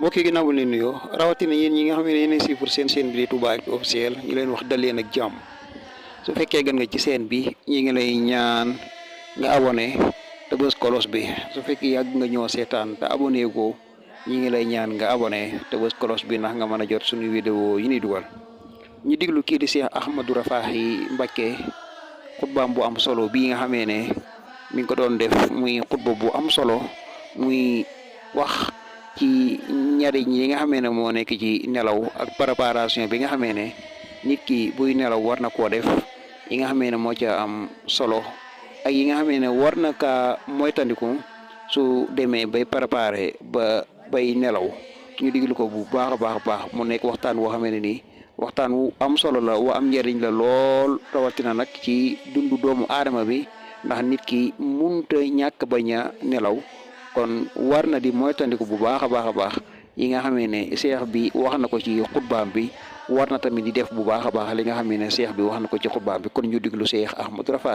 mbokk yi ginnaaw bu leen nuyoo rawatina yéen ñi nga xam ne yéen a suivre seen bi di Touba Actu officiel ñu leen wax dal leen ak jàmm su fekkee gën nga ci seen bi ñi ngi lay ñaan nga abonné te bës kolos bi su fekkee yàgg nga ñoo seetaan te abonné go ñi ngi lay ñaan nga abonné te bës kolos bi ndax nga mën a jot suñu vidéo yi ñuy dugal ñu diglu kii di Cheikh Ahmadou Rafahi Mbacké xutbaam bu am solo bii nga xamee ne mi ngi ko doon def muy xutba bu am solo muy wax ci njariñ yi nga xamee ne moo nekk ci nelaw ak préparation bi nga xamee ne nit ki buy nelaw war na koo def yi nga xamee ne moo ca am solo ak yi nga xamee ne war na kaa moytandiku su demee bay préparé bay nelaw ñu diglu ko bu baax a baax mu nekk waxtaan woo xamee ne nii waxtaan wu am solo la wu am njariñ la lool rawatina nag ci dundu doomu aadama bi ndax nit ki munta ñàkk bañ a nelaw kon war na di moytandiku bu baax a baax yi nga xamee ne seex bi wax na ko ci xutbaam bi war na tamit di def bu baax a baax li nga xamee ne seex bi wax na ko ci xutbaam bi kon ñu diglu Cheikh Ahmadou Rafahi